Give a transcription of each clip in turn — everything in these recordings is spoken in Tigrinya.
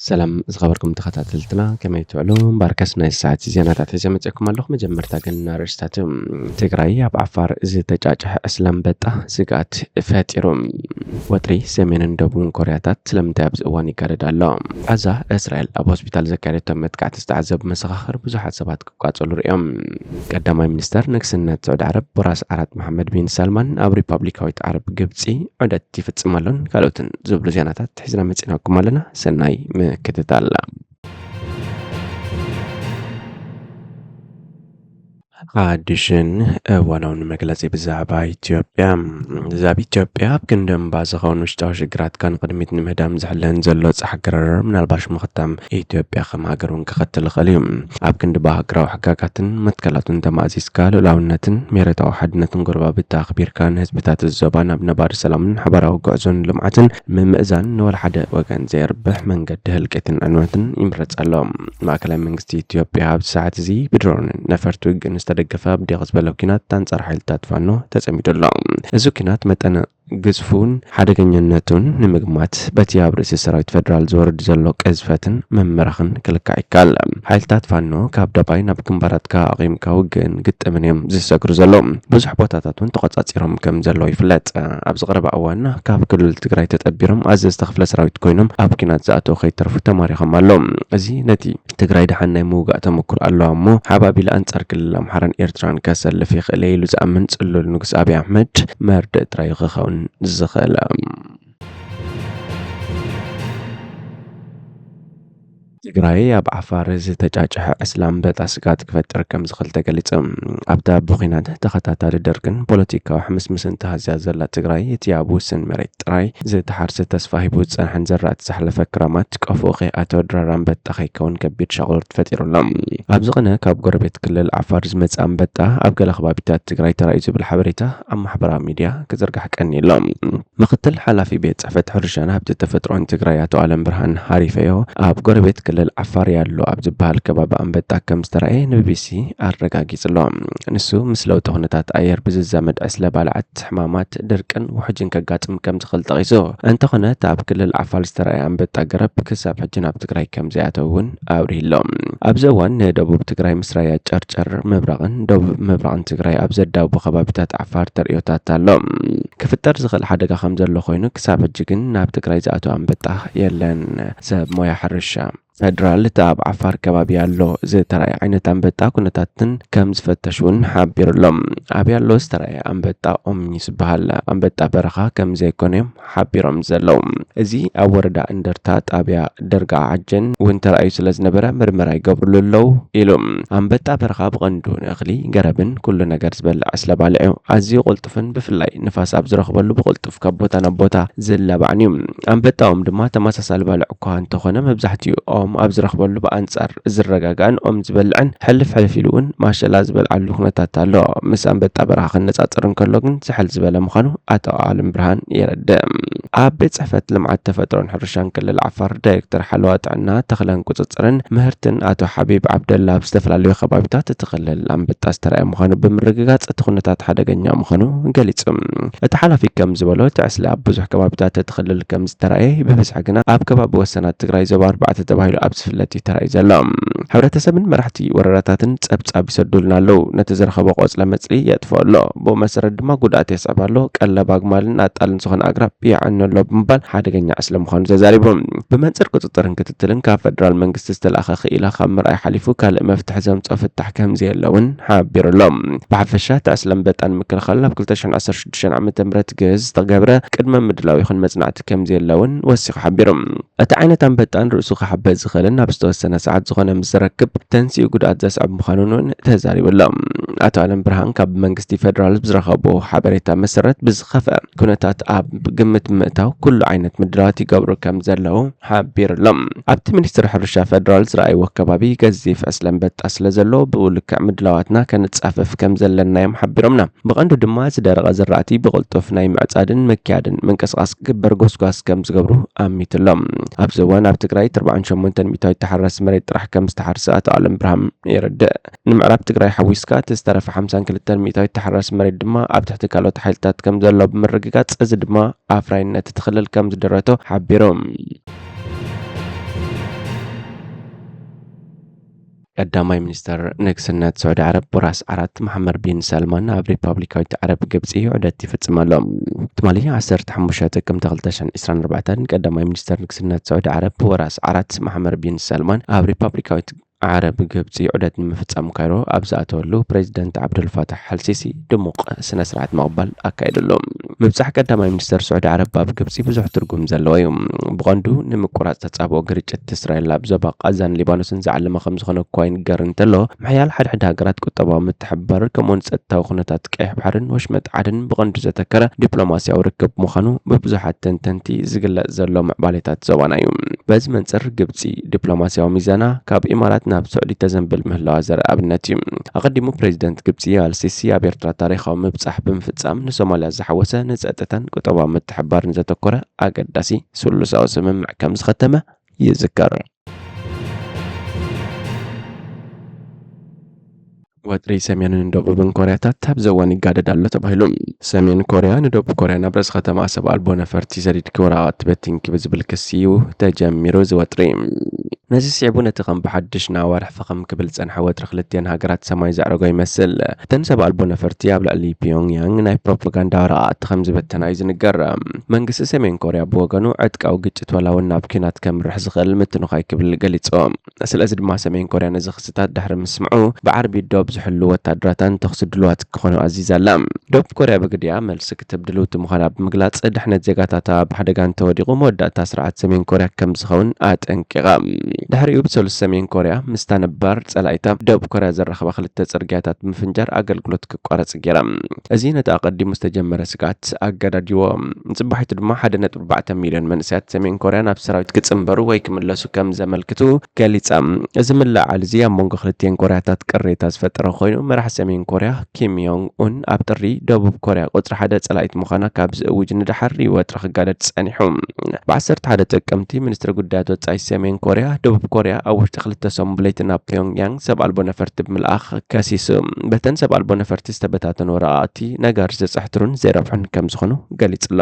ሰላም ዝኸበርኩም ተኸታተልትና፣ ከመይ ትውዕሉ? እምበኣርከስ ናይ ሰዓት ዜናታት ሒዘ መጺእኩም ኣለኹ። መጀመርታ ግን ኣርእስታት። ትግራይ ኣብ ዓፋር ዝተጫጭሐ ዕስለ ኣንበጣ ስግኣት ፈጢሩ። ወጥሪ ሰሜንን ደቡብን ኮርያታት ስለምንታይ ኣብዚ እዋን ይጋደድ ኣሎ? ቓዛ፣ እስራኤል ኣብ ሆስፒታል ዘካየደቶ መጥቃዕቲ ዝተዓዘቡ መሰኻኽር ብዙሓት ሰባት ክቃጸሉ ርእዮም። ቀዳማይ ሚኒስተር ንግስነት ስዑዲ ዓረብ ቦራስ ዓራት መሓመድ ቢን ሳልማን ኣብ ሪፓብሊካዊት ዓረብ ግብጺ ዑደት ይፍጽም ኣሎን ካልኦትን ዝብሉ ዜናታት ሒዝና መጺናኩም ኣለና። ሰናይ ምክትታል። ሓድሽን እዋናውን መግለጺ ብዛዕባ ኢትዮጵያ። ብዛዕባ ኢትዮጵያ፣ ኣብ ክንዲ እምባ ዝኸውን ውሽጣዊ ሽግራትካ ንቕድሚት ንምህዳም ዝሕለን ዘሎ ጻሕ ገረር፣ ምናልባሽ ምኽታም ኢትዮጵያ ከም ሃገር እውን ክኸትል ይኽእል እዩ። ኣብ ክንዲ ብሃገራዊ ሕጋጋትን መትከላቱን ተማእዚዝካ፣ ልኡላውነትን ሜረታዊ ሓድነትን ጎረባብቲ ኣኽቢርካ፣ ንህዝብታት እዚ ዞባ ናብ ነባሪ ሰላምን ሓባራዊ ጉዕዞን ልምዓትን ምምእዛን ንወላ ሓደ ወገን ዘየርብሕ መንገዲ ህልቂትን ዕንወትን ይምረጽ ኣሎ። ማእከላይ መንግስቲ ኢትዮጵያ ኣብዚ ሰዓት እዚ ብድሮንን ነፈርቲ ውግእን ዝተደገፈ ኣብ ዲቕ ዝበለ ኲናት ኣንጻር ሓይልታት ፋኖ ተጸሚዱ ኣሎ። እዚ ኲናት መጠነ ግዝፉን ሓደገኛነቱን ንምግማት በቲ ኣብ ርእሲ ሰራዊት ፌደራል ዝወርድ ዘሎ ቅዝፈትን ምምራኽን ክልካዕ ይከኣል። ሓይልታት ፋኖ ካብ ደባይ ናብ ግንባራትካ ኣቒምካ ውግእን ግጥምን እዮም ዝሰግሩ ዘለዉ። ብዙሕ ቦታታት እውን ተቖጻጺሮም ከም ዘለዉ ይፍለጥ። ኣብዚ ቀረባ እዋን ካብ ክልል ትግራይ ተጠቢሮም ኣዘዝቲ ክፍለ ሰራዊት ኮይኖም ኣብ ኲናት ዝኣተዉ ከይተርፉ ተማሪኾም ኣለዉ። እዚ ነቲ ትግራይ ደሓን ናይ ምውጋእ ተመኩሮ ኣለዋ እሞ፣ ሓባቢላ ኣንጻር ክልል ኣምሓራን ኤርትራን ከሰልፍ ይኽእል እየ ኢሉ ዝኣምን ጽሉል ንጉስ ኣብይ ኣሕመድ መርድእ ጥራይ ክኸውን ዝኽእል። ትግራይ ኣብ ዓፋር ዝተጫጭሐ ዕስለ ኣንበጣ ስግኣት ክፈጥር ከም ዝኽእል ተገሊጹ። ኣብታ ብኹናት፣ ተኸታታሊ ደርቅን ፖለቲካዊ ሕምስምስን ተሃዝያ ዘላ ትግራይ፣ እቲ ኣብ ውስን መሬት ጥራይ ዝተሓርሰ ተስፋ ሂቡ ዝጸንሐን ዘራእቲ ዝሓለፈ ክራማት ቀፎ ከይኣተወ ድራር ኣንበጣ ከይከውን ከቢድ ሻቕሎት ፈጢሩ ኣሎ። ኣብዚ ቕነ ካብ ጎረቤት ክልል ዓፋር ዝመጽእ ኣንበጣ ኣብ ገለ ከባቢታት ትግራይ ተራእዩ ዝብል ሓበሬታ ኣብ ማሕበራዊ ሚድያ ክዝርጋሕ ቀንዩ ኣሎ። ምኽትል ሓላፊ ቤት ጽሕፈት ሕርሻን ሃብቲ ተፈጥሮን ትግራይ ኣቶ ኣለም ብርሃን ሃሪፈዮ ኣብ ጎረቤት ክልል ዓፋር ያሎ ኣብ ዝበሃል ከባቢ ኣንበጣ ከም ዝተራእየ ንቢቢሲ ኣረጋጊጹ ኣሎ። ንሱ ምስ ለውጢ ኩነታት ኣየር ብዝዛመድ ዕስለ ባልዓት፣ ሕማማት፣ ድርቅን ውሕጅን ከጋጥም ከም ዝኽእል ጠቒሱ፣ እንተኾነ እቲ ኣብ ክልል ዓፋር ዝተራእየ ኣንበጣ ገረብ ክሳብ ሕጂ ናብ ትግራይ ከም ዘይኣተወ እውን ኣብሪሁ ኣሎ። ኣብዚ እዋን ንደቡብ ትግራይ ምስ ራያ ጨርጨር ምብራቕን ደቡብ ምብራቕን ትግራይ ኣብ ዘዳውቡ ከባቢታት ዓፋር ተርእዮታት ኣሎ። ክፍጠር ዝኽእል ሓደጋ ከም ዘሎ ኮይኑ፣ ክሳብ ሕጂ ግን ናብ ትግራይ ዝኣተወ ኣንበጣ የለን። ሰብ ሞያ ሕርሻ ፌደራል እቲ ኣብ ዓፋር ከባቢ ኣሎ ዝተራእየ ዓይነት ኣንበጣ ኩነታትን ከም ዝፈተሽ እውን ሓቢሩ ኣሎ። ኣብ ያሎ ዝተራእየ ኣንበጣ ኦምኒ ዝበሃል ኣንበጣ በረኻ ከም ዘይኮነ እዮም ሓቢሮም ዘለዉ። እዚ ኣብ ወረዳ እንደርታ ጣብያ ደርጋ ዓጀን እውን ተራእዩ ስለ ዝነበረ ምርመራ ይገብርሉ ኣለዉ ኢሉ። ኣንበጣ በረኻ ብቐንዱ ንእኽሊ፣ ገረብን ኩሉ ነገር ዝበልዕ ዕስለ ባልዕ እዩ። ኣዝዩ ቅልጡፍን ብፍላይ ንፋስ ኣብ ዝረኽበሉ ብቕልጡፍ ካብ ቦታ ናብ ቦታ ዝላባዕን እዩ። ኣንበጣ ኦም ድማ ተመሳሳሊ ባልዕ እኳ እንተኾነ፣ መብዛሕትኡ ኦም ኣብ ዝረኽበሉ ብኣንጻር ዝረጋጋእን ኦም ዝበልዕን፣ ሕልፍ ሕልፍ ኢሉ እውን ማሸላ ዝበልዓሉ ኩነታት ኣሎ። ምስ ኣንበጣ በረኻ ክነጻጸር እንከሎ ግን ዝሕል ዝበለ ምዃኑ ኣቶ ኣለም ብርሃን የረድእ። ኣብ ቤት ጽሕፈት ልምዓት ተፈጥሮን ሕርሻን ክልል ዓፋር ዳይሬክተር ሓለዋ ጥዕና፣ ተኽለን ቁጽጽርን ምህርትን ኣቶ ሓቢብ ዓብደላ፣ ኣብ ዝተፈላለዩ ከባቢታት እቲ ክልል ኣንበጣ ዝተራእየ ምዃኑ ብምርግጋጽ፣ እቲ ኩነታት ሓደገኛ ምዃኑ ገሊጹ። እቲ ሓላፊ ከም ዝበሎ፣ እቲ ዕስለ ኣብ ብዙሕ ከባቢታት እቲ ክልል ከም ዝተራእየ፣ ብብዝሒ ግና ኣብ ከባቢ ወሰናት ትግራይ ዞባ ኣርባዕተ ተባሂሉ ኣብ ዝፍለጥ እዩ ተራእዩ ዘሎ። ሕብረተሰብን መራሕቲ ወረዳታትን ጸብጻብ ይሰዱልና ኣለዉ። ነቲ ዝረኸቦ ቆጽለ መጽሊ የጥፍኦ ኣሎ። ብኡ መሰረት ድማ ጉድኣት የስዕብ ኣሎ። ቀለብ ኣግማልን ኣጣልን ዝኾነ ኣግራብ ይዓኑ ኣሎ ብምባል ሓደገኛ ዕስለ ምዃኑ ተዛሪቡ። ብመንጽር ቁጽጽርን ክትትልን ካብ ፈደራል መንግስቲ ዝተላእኸ ክኢላ ካብ ምርኣይ ሓሊፉ ካልእ መፍትሒ ዘምጽኦ ፍታሕ ከም ዘየለ እውን ሓቢሩ ኣሎ። ብሓፈሻ እቲ ዕስለ ኣንበጣ ንምክልኻል ኣብ ክልተ ሽሕን ዓሰርተ ሽዱሽተን ዓመተ ምህረት ግዝ ዝተገብረ ቅድመ ምድላው ይኹን መጽናዕቲ ከም ዘየለ እውን ወሲኹ ሓቢሩ። እቲ ዓይነት ኣንበጣ ንርእሱ ክሓበ ዝኽእልን ኣብ ዝተወሰነ ሰዓት ዝኾነ ምስ ዝረክብ ተንሲኡ ጉድኣት ዘስዕብ ምዃኑን እውን ተዛሪቡ ኣሎ። ኣቶ ኣለም ብርሃን ካብ መንግስቲ ፈደራል ብዝረኸቦ ሓበሬታ መሰረት ብዝኸፍአ ኩነታት ኣብ ግምት ብምእታው ኩሉ ዓይነት ምድላዋት ይገብሩ ከም ዘለዉ ሓቢሩ ኣሎ። ኣብቲ ሚኒስትሪ ሕርሻ ፈደራል ዝረኣይዎ ከባቢ ገዚፍ ዕስለ ኣንበጣ ስለ ዘሎ ብኡ ልክዕ ምድላዋትና ከነጻፍፍ ከም ዘለና እዮም ሓቢሮምና። ብቐንዱ ድማ ዝደረቐ ዝራእቲ ብቕልጡፍ ናይ ምዕጻድን ምክያድን ምንቅስቓስ ክግበር ጎስጓስ ከም ዝገብሩ ኣሚቱ ኣሎ። ኣብዚ እዋን ኣብ ትግራይ ኣርባዓን ሸሞንተን ሚእታዊት ተሓራሲ መሬት ጥራሕ ከም ዝተሓርሰ ኣቶ ኣለም ብርሃን የረድእ። ንምዕራብ ትግራይ ሓዊስካ እቲ ዝተረፈ ሓምሳን ክልተን ሚእታዊት ተሓራሲ መሬት ድማ ኣብ ትሕቲ ካልኦት ሓይልታት ከም ዘሎ ብምርግጋጽ፣ እዚ ድማ ኣፍራይነት እቲ ክልል ከም ዝደረቶ ሓቢሩ። ቀዳማይ ሚኒስተር ንግስነት ስዑዲ ዓረብ ወራስ ዓራት መሓመድ ቢን ሰልማን ኣብ ሪፓብሊካዊት ዓረብ ግብጺ ዑደት ይፍጽም ኣሎ። ትማሊ ዓሰርተ ሓሙሽተ ጥቅምቲ ክልተ ሽሕን ዕስራን ኣርባዕተን ቀዳማይ ሚኒስተር ንግስነት ስዑዲ ዓረብ ወራስ ዓራት መሓመድ ቢን ሰልማን ኣብ ሪፓብሊካዊት ዓረብ ግብጺ ዑደት ንምፍጻም ካይሮ ኣብ ዝኣተወሉ፣ ፕሬዚደንት ዓብዱልፋታሕ ኣልሲሲ ድሙቕ ስነ ስርዓት መቕባል ኣካይድሉ። ምብጻሕ ቀዳማይ ሚኒስተር ስዑዲ ዓረብ ኣብ ግብጺ ብዙሕ ትርጉም ዘለዎ እዩ። ብቐንዱ ንምቁራጽ ተጻብኦ ግርጭት እስራኤል ኣብ ዞባ ቃዛን ሊባኖስን ዝዓለመ ከም ዝኾነ እኳ ይንገር እንተሎ፣ ምሕያል ሓድሕድ ሃገራት ቁጠባዊ ምትሕብባር ከምኡውን ጸጥታዊ ኩነታት ቀይሕ ባሕርን ወሽመጥ ዓድን ብቐንዱ ዘተከረ ዲፕሎማሲያዊ ርክብ ምዃኑ ብብዙሓት ተንተንቲ ዝግለጽ ዘሎ ምዕባሌታት ዞባና እዩ። በዚ መንጽር ግብጺ ዲፕሎማሲያዊ ሚዛና ካብ ኢማራት ናብ ስዑዲ ተዘንብል ምህላዋ ዘርኢ ኣብነት እዩ። ኣቐዲሙ ፕሬዚደንት ግብጺ ኣልሲሲ ኣብ ኤርትራ ታሪኻዊ ምብጻሕ ብምፍጻም ንሶማልያ ዝሓወሰ ንጸጥታን ቁጠባዊ ምትሕብባርን ዘተኮረ ኣገዳሲ ስሉሳዊ ስምምዕ ከም ዝኸተመ ይዝከር። ወጥሪ ሰሜንን ደቡብን ኮርያታት ኣብዚ እዋን ይጋደድ ኣሎ ተባሂሉ። ሰሜን ኮርያ ንደቡብ ኮርያ ናብ ርእሲ ከተማ ሰብ ኣልቦ ነፈርቲ ሰዲድኪ ወረቓቕቲ በቲንኪ ብዝብል ክሲ እዩ ተጀሚሩ እዚ ወጥሪ። ነዚ ስዒቡ ነቲ ከም ብሓድሽ ንኣዋርሕ ፈኸም ክብል ዝጸንሐ ወጥሪ ክልቲአን ሃገራት ሰማይ ዘዕረጎ ይመስል። እተን ሰብ ኣልቦ ነፈርቲ ኣብ ልዕሊ ፒዮንግያንግ ናይ ፕሮፓጋንዳ ወረቓቕቲ ከም ዝበተና እዩ ዝንገር። መንግስቲ ሰሜን ኮርያ ብወገኑ ዕጥቃዊ ግጭት ዋላ እውን ናብ ኲናት ከምርሕ ዝኽእል ምትንዃይ ክብል ገሊጹ። ስለዚ ድማ ሰሜን ኮርያ ነዚ ክስታት ድሕሪ ምስምዑ ብዓርቢ ዶብ ዝሕሉ ወታደራታን ተኹሲ ድሉዋት ክኾኑ ኣዚዛ ኣላ። ደቡብ ኮርያ ብግዲኣ መልሲ ክትህብ ድልውቲ ምዃና ብምግላጽ፣ ድሕነት ዜጋታታ ኣብ ሓደጋ እንተወዲቑ መወዳእታ ስርዓት ሰሜን ኮርያ ከም ዝኸውን ኣጠንቂቓ። ድሕሪኡ ብሰሉስ ሰሜን ኮርያ ምስታ ነባር ጸላኢታ ደቡብ ኮርያ ዘራኽባ ክልተ ጽርግያታት ብምፍንጃር ኣገልግሎት ክቋረጽ ገይራ። እዚ ነቲ ኣቐዲሙ ዝተጀመረ ስግኣት ኣገዳዲዎ። ንጽባሒቱ ድማ ሓደ ነጥቢ ኣርባዕተ ሚልዮን መንእሰያት ሰሜን ኮርያ ናብ ሰራዊት ክጽንበሩ ወይ ክምለሱ ከም ዘመልክቱ ገሊጻ። እዚ ምልዕዓል እዚ ኣብ መንጎ ክልቲአን ኮርያታት ቅሬታ ዝፈጠረ ኮይኑ፣ መራሒ ሰሜን ኮርያ ኪም ዮንግ ኡን ኣብ ጥሪ ደቡብ ኮርያ ቁጽሪ ሓደ ጸላኢት ምዃና ካብ ዝእውጅ ንደሓር እዩ ወጥሪ ክጋደድ ጸኒሑ። ብ ዓሰርተ ሓደ ጥቅምቲ፣ ሚኒስትሪ ጉዳያት ወጻኢ ሰሜን ኮርያ፣ ደቡብ ኮርያ ኣብ ውሽጢ ክልተ ሰሙን ብለይቲ ናብ ፒዮንግያንግ ሰብ ኣልቦ ነፈርቲ ብምልኣኽ ከሲሱ። በተን ሰብ ኣልቦ ነፈርቲ ዝተበታተኑ ወረቓቕቲ ነጋሪ ዘጻሕትሩን ዘይረብሑን ከም ዝኾኑ ገሊጹ ኣሎ።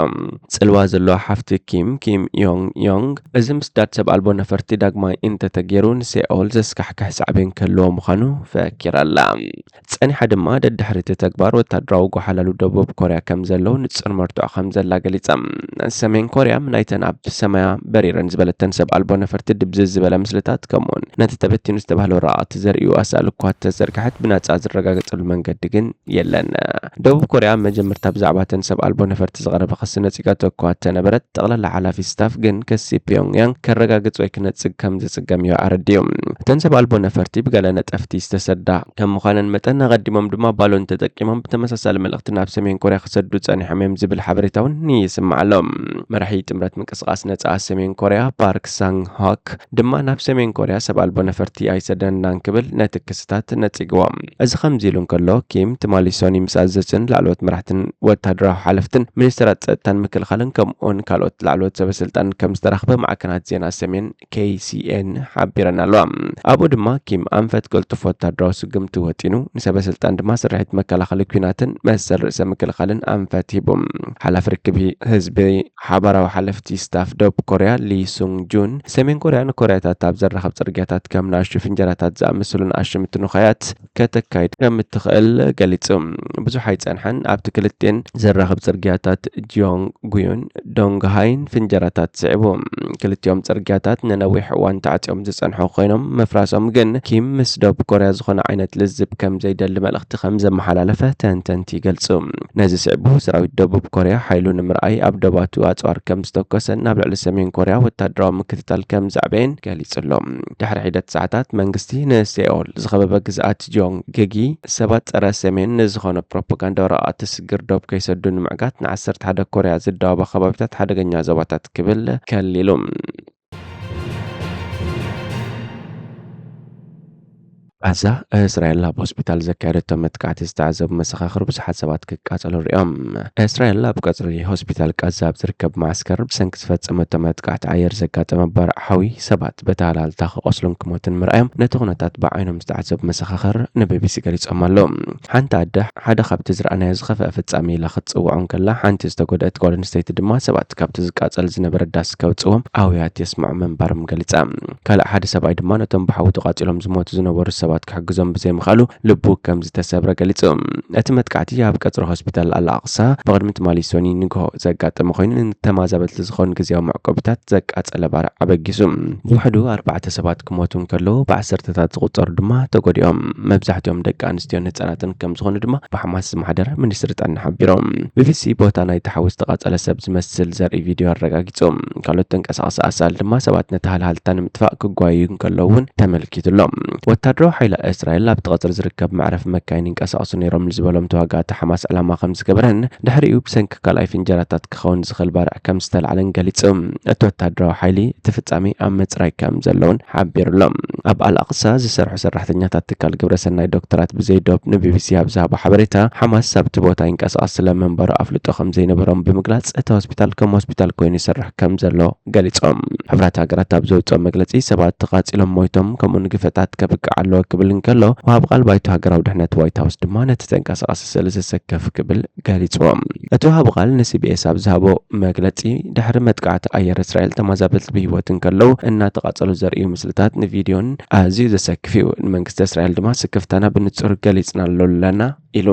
ጽልዋ ዘለዋ ሓፍቲ ኪም፣ ኪም ዮንግ ዮንግ፣ እዚ ምስዳድ ሰብ ኣልቦ ነፈርቲ ዳግማይ እንተተገይሩ ንሴኦል ዘስካሕክሕ ሳዕቤን ክህልዎ ምዃኑ ፈኪራ ኣላ። ጸኒሓ ድማ ደድሕሪ እቲ ተግባር ወታደራዊ ጓሓላሉ ደቡብ ኮርያ ከም ዘለዉ ንጹር መርትዖ ከም ዘላ ገሊጻ። ሰሜን ኮርያ ናይተን ኣብ ሰማያ በሪረን ዝበለተን ሰብ ኣልቦ ነፈርቲ ድብዝዝ ዝበለ ምስልታት፣ ከምኡውን ነቲ ተበቲኑ ዝተባህለ ወረቓቕቲ ዘርእዩ ኣሳእል እኳ ተዘርግሐት፣ ብናጻ ዝረጋገጸሉ መንገዲ ግን የለን። ደቡብ ኮርያ ኣብ መጀመርታ ብዛዕባ እተን ሰብ ኣልቦ ነፈርቲ ዝቐረበ ክሲ ነጺጋቶ እኳ ተነበረት፣ ጠቕላላ ሓላፊ ስታፍ ግን ክሲ ፒዮንግያንግ ከረጋግጽ ወይ ክነጽግ ከም ዝጽገም እዩ ኣረዲኡ። እተን ሰብ ኣልቦ ነፈርቲ ብገለ ነጠፍቲ ዝተሰዳ ከም ምዃነን መጠን፣ ኣቐዲሞም ድማ ባሎን ተጠቂሞም ብተመሳሳሊ መልእኽቲ ናብ ሰሜን ኮርያ ክሰዱ ጸኒሖም እዮም ዝብል ሓበሬታ እውን ይስማዕ ኣሎ። መራሒ ጥምረት ምንቅስቓስ ነጻ ሰሜን ኮርያ ፓርክ ሳንግ ሆክ ድማ ናብ ሰሜን ኮርያ ሰብ ኣልቦ ነፈርቲ ኣይሰደናን ክብል ነቲ ክስታት ነጺግዎ። እዚ ከምዚ ኢሉ እንከሎ፣ ኪም ትማሊ ሶኒ ምስ ኣዘዝትን ላዕለዎት መራሕትን ወታደራዊ ሓለፍትን ሚኒስትራት ጸጥታን ምክልኻልን ከምኡውን ካልኦት ላዕለዎት ሰበስልጣን ከም ዝተራኽበ ማዕከናት ዜና ሰሜን ኬ ሲ ኤን ሓቢረን ኣለዋ። ኣብኡ ድማ ኪም ኣንፈት ቅልጡፍ ወታደራዊ ስጉምቲ ወጢኑ፣ ንሰበስልጣን ድማ ስርሒት መከላኸሊ ኲናትን መሰል ርእሰ ምክልኻልን ኣንፈት ሂቡ። ሓላፊ ርክብ ህዝቢ ሓባራዊ ሓለፍቲ ስታፍ ደቡብ ኮርያ ሊ ሱንግ ጁን፣ ሰሜን ኮርያ ንኮርያታት ኣብ ዘራኽብ ጽርግያታት ከም ንኣሽቱ ፍንጀራታት ዝኣመሰሉ ንኣሽቱ ምትንዃያት ከተካይድ ከም እትኽእል ገሊጹ። ብዙሕ ኣይጸንሐን፣ ኣብቲ ክልቲኤን ዘራኽብ ጽርግያታት ጂዮንግ ጉዩን ዶንግሃይን ፍንጀራታት ስዒቡ። ክልቲኦም ጽርግያታት ንነዊሕ እዋን ተዓጽዮም ዝጸንሑ ኮይኖም፣ ምፍራሶም ግን ኪም ምስ ደቡብ ኮርያ ዝኾነ ዓይነት ልዝብ ከም ዘይደሊ መልእኽቲ ከም ዘመሓላለፈ ተንተንቲ ይገልጹ። ነዚ ስዒቡ፣ ሰራዊት ደቡብ ኮርያ ሓይሉ ንምርኣይ ኣብ ዶባቱ ኣጽዋር ከም ዝተኮሰን ናብ ልዕሊ ሰሜን ኮርያ ወታደራዊ ምክትታል ከም ዘዕበየን ገሊጹ ኣሎ። ድሕሪ ሒደት ሰዓታት፣ መንግስቲ ንሴኦል ዝኸበበ ግዝኣት ጂዮንግ ግጊ ሰባት ጸረ ሰሜን ንዝኾነ ፕሮፓጋንዳ ወረቓቕቲ ስግር ዶብ ከይሰዱ ንምዕጋት ንዓሰርተ ሓደ ኮርያ ዝዳወባ ከባቢታት ሓደገኛ ዞባታት ክብል ከሊሉ። ቃዛ፣ እስራኤል ኣብ ሆስፒታል ዘካየደቶ መጥቃዕቲ ዝተዓዘቡ መሰኻኽር ብዙሓት ሰባት ክቃጸሉ ርእዮም። እስራኤል ኣብ ቀጽሪ ሆስፒታል ቃዛ ኣብ ዝርከብ መዓስከር ብሰንኪ ዝፈጸመቶ መጥቃዕቲ ኣየር ዘጋጠመ ባርዕ ሓዊ ሰባት በቲ ሃልሃልታ ክቆስሉን ክሞቱን ምርኣዮም ነቲ ኩነታት ብዓይኖም ዝተዓዘቡ መሰኻኽር ንቢቢሲ ገሊጾም ኣለዉ። ሓንቲ ኣደ ሓደ ካብቲ ዝረኣናዮ ዝኸፍአ ፍጻሜ ኢላ ክትጽውዖ እንከላ፣ ሓንቲ ዝተጎድአት ጓል ኣንስተይቲ ድማ ሰባት ካብቲ ዝቃጸል ዝነበረ ዳስ ከውጽዎም ኣውያት የስምዑ ምንባሮም ገሊጻ። ካልእ ሓደ ሰብኣይ ድማ ነቶም ብሓዊ ተቓጺሎም ዝሞቱ ዝነበሩ ሰባት ክሕግዞም ብዘይምኽኣሉ ልቡ ከም ዝተሰብረ ገሊጹ። እቲ መጥቃዕቲ ኣብ ቀጽሪ ሆስፒታል ኣል ኣቕሳ ብቕድሚ ትማሊ ሰኑይ ንግሆ ዘጋጠመ ኮይኑ፣ ንተማዛበልቲ ዝኾኑ ግዝያዊ መዕቆቢታት ዘቃጸለ ባርዕ ኣበጊሱ። ብውሕዱ ኣርባዕተ ሰባት ክሞቱ እንከለዉ፣ ብዓሰርተታት ዝቑጸሩ ድማ ተጎዲኦም። መብዛሕትኦም ደቂ ኣንስትዮን ህጻናትን ከም ዝኾኑ ድማ ብሓማስ ዝማሕደር ሚኒስትሪ ጥዕና ሓቢሮም። ቢቢሲ ቦታ ናይቲ ሓዊ ዝተቓጸለ ሰብ ዝመስል ዘርኢ ቪድዮ ኣረጋጊጹ። ካልኦት ተንቀሳቐሲ ኣሳእል ድማ ሰባት ነቲ ሃልሃልታ ንምጥፋእ ክጓየዩ እንከለዉ እውን ተመልኪቱ ኣሎ። ወታደራዊ ሓይሊ እስራኤል ኣብቲ ቀጽሪ ዝርከብ መዕረፊ መካይን ይንቀሳቐሱ ነይሮም ንዝበሎም ተዋጋእቲ ሓማስ ዕላማ ከም ዝገበረን ድሕሪኡ ብሰንኪ ካልኣይ ፍንጀራታት ክኸውን ዝኽእል ባርዕ ከም ዝተላዕለን ገሊጹ። እቲ ወታደራዊ ሓይሊ እቲ ፍጻሜ ኣብ ምጽራይ ከም ዘለውን ሓቢሩ ኣሎ። ኣብ ኣልኣቕሳ ዝሰርሑ ሰራሕተኛታት ትካል ግብረሰናይ ዶክተራት ብዘይ ዶብ ንቢቢሲ ኣብ ዝሃቦ ሓበሬታ፣ ሓማስ ኣብቲ ቦታ ይንቀሳቐስ ስለምንባሩ ኣፍልጦ ከም ዘይነበሮም ብምግላጽ፣ እቲ ሆስፒታል ከም ሆስፒታል ኮይኑ ይሰርሕ ከም ዘሎ ገሊጾም። ሕቡራት ሃገራት ኣብ ዘውጽኦ መግለጺ፣ ሰባት ተቓጺሎም ሞይቶም፣ ከምኡውን ግፈታት ከብቅዕ ኣለዎ ክብል እንከሎ፣ ወሃቢ ቃል ባይቶ ሃገራዊ ድሕነት ዋይት ሃውስ ድማ ነቲ ተንቀሳቓሲ ስእሊ ዘሰክፍ ክብል ገሊጽዎ። እቲ ወሃቢ ቃል ንሲቢኤስ ኣብ ዝሃቦ መግለጺ፣ ድሕሪ መጥቃዕቲ ኣየር እስራኤል ተመዛበልቲ ብህይወት እንከለዉ እናተቓጸሉ ዘርእዩ ምስልታት ንቪድዮን ኣዝዩ ዘሰክፍ እዩ። ንመንግስቲ እስራኤል ድማ ስክፍታና ብንጹር ገሊጽናሉ ኣለና ኢሉ።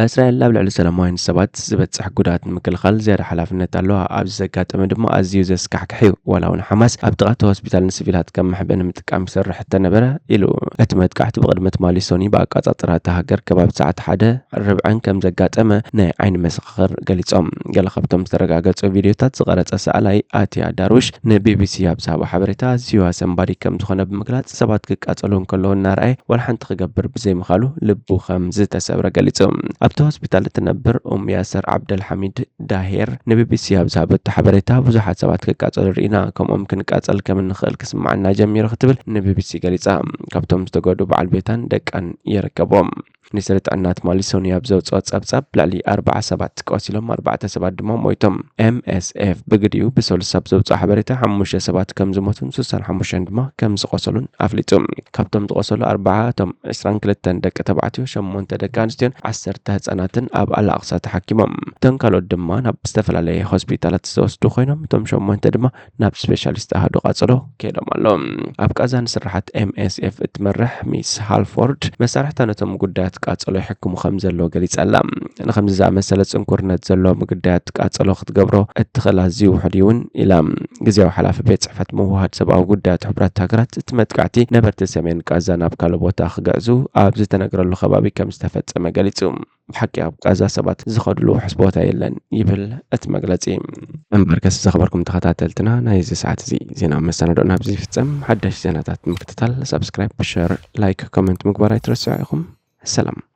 እስራኤል ኣብ ልዕሊ ሰላማውያን ሰባት ዝበጽሕ ጉድኣት ንምክልኻል ዝያዳ ሓላፍነት ኣለዋ። ኣብዚ ዘጋጠመ ድማ ኣዝዩ ዘስካሕክሕ እዩ። ዋላ እውን ሓማስ ኣብ ጥቓ እቲ ሆስፒታል ንሲቪላት ከም መሕብኢ ንምጥቃም ይሰርሕ እተነበረ ኢሉ። እቲ መጥቃዕቲ ብቕድሚ ትማሊ ሰኑይ ብኣቆጻጽራ እታ ሃገር ከባቢ ሰዓት ሓደ ርብዕን ከም ዘጋጠመ ናይ ዓይኒ መሰኻኽር ገሊጾም። ገለ ካብቶም ዝተረጋገጹ ቪድዮታት ዝቐረጸ ሰኣላይ ኣትያ ዳርዊሽ ንቢቢሲ ኣብ ዝሃቦ ሓበሬታ፣ ኣዝዩ ኣሰንባዲ ከም ዝኾነ ብምግላጽ፣ ሰባት ክቃጸሉ እንከለዉ እናረኣየ ዋላ ሓንቲ ክገብር ብዘይምኽኣሉ ልቡ ከም ዝተሰብረ ገሊጹ። ኣብቲ ሆስፒታል እትነብር ኡም ያሰር ዓብደልሓሚድ ዳሄር ንቢቢሲ ኣብ ዝሃበቶ ሓበሬታ፣ ብዙሓት ሰባት ክቃጸሉ ርኢና፣ ከምኦም ክንቃጸል ከም እንኽእል ክስምዓና ጀሚሩ ክትብል ንቢቢሲ ገሊጻ። ካብቶም ዝተጎድኡ በዓል ቤታን ደቃን ይርከብዎም። ሚኒስትሪ ጥዕና ትማሊ ሰኑይ ኣብ ዘውፅኦ ጸብጻብ፣ ልዕሊ ኣርባዓ ሰባት ቆሲሎም፣ ኣርባዕተ ሰባት ድማ ሞይቶም። ኤምኤስኤፍ ብግዲኡ ብሰሉስ ኣብ ዘውፅኦ ሓበሬታ፣ ሓሙሽተ ሰባት ከም ዝሞቱን ስሳን ሓሙሽተን ድማ ከም ዝቆሰሉን ኣፍሊጡ። ካብቶም ዝቆሰሉ ኣርባዓ እቶም ዕስራን ክልተን ደቂ ተባዕትዮ፣ ሸሞንተ ደቂ ኣንስትዮን ዓሰርተ ህጻናትን ኣብ ኣልኣቕሳ ተሓኪሞም። እቶም ካልኦት ድማ ናብ ዝተፈላለየ ሆስፒታላት ዝተወስዱ ኮይኖም፣ እቶም ሸሞንተ ድማ ናብ ስፔሻሊስት ኣሃዱ ቃጸሎ ከይዶም ኣለዉ። ኣብ ቃዛ ንስራሓት ኤምኤስኤፍ እትመርሕ ሚስ ሃልፎርድ፣ መሳርሕታ ነቶም ጉዳያት ቃጸሎ ይሕክሙ ከም ዘለዉ ገሊጻ ኣላ። ንኸምዚ ዝኣመሰለ ጽንኩርነት ዘለዎም ጉዳያት ቃጸሎ ክትገብሮ እትኽእል ኣዝዩ ውሑድ እዩ እውን ኢላ። ግዝያዊ ሓላፊ ቤት ጽሕፈት ምውህሃድ ሰብኣዊ ጉዳያት ሕቡራት ሃገራት፣ እቲ መጥቃዕቲ ነበርቲ ሰሜን ቃዛ ናብ ካልእ ቦታ ክግዕዙ ኣብ ዝተነግረሉ ከባቢ ከም ዝተፈጸመ ገሊጹ። ብሓቂ ኣብ ቃዛ ሰባት ዝኸድሉ ውሑስ ቦታ የለን ይብል እቲ መግለጺ። እምበርከስ፣ ዘኽበርኩም ተኸታተልትና፣ ናይዚ ሰዓት እዚ ዜና መሰናዶና ኣብዚ ይፍጸም። ሓደሽ ዜናታት ንምክትታል ሳብስክራይብ፣ ሸር፣ ላይክ፣ ኮመንት ምግባር ኣይትረስዑ ኢኹም። ሰላም።